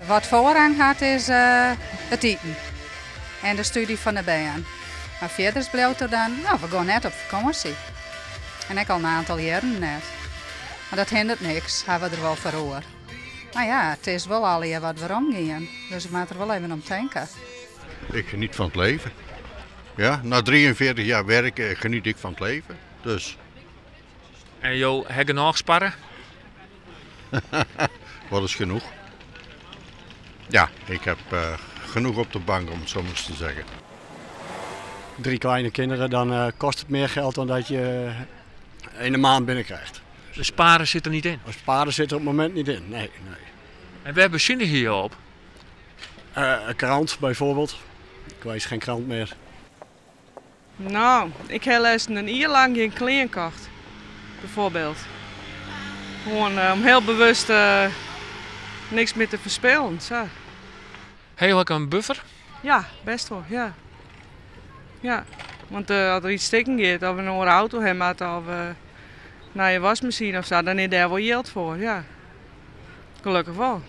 Wat foarrang hat is it iten en de stúdzje fan de bern. Mar fierders bliuwt der dan, no, we gean net op fakânsje. En ek al in oantal jierren net. Mar dat hinderet niks, ha we der wol foar oer. Mar ja, it is wol allegear wat weromgien, dus ik moat der wol even om tinke. Ik geniet van het leven. Ja, na 43 jaar werken geniet ik van het leven. Dus. En jo ha genôch sparre? Wat is genoeg? Ja, ik heb genoeg op de bank om het zo maar eens te zeggen. Drie kleine kinderen, dan kost het meer geld dan dat je in de maand binnenkrijgt. Dus sparen zit er niet in? Sparen zit er op het moment niet in, nee. Nee. En wêr besunigje jo op? Een krant bijvoorbeeld. Ik lees geen krant meer. No, ik ha lêsten in jier lang gjin klean kocht, bijvoorbeeld. Gewoan om hiel bewust niks mear te ferspillen, sa. Ha jo ek in buffer? Ja, bêst wol, ja. Ja, want as der yts stikken giet of in oare auto ha moat of nije waskmasine of sa, dan is dêr wol jild foar, ja. Gelokkich wol.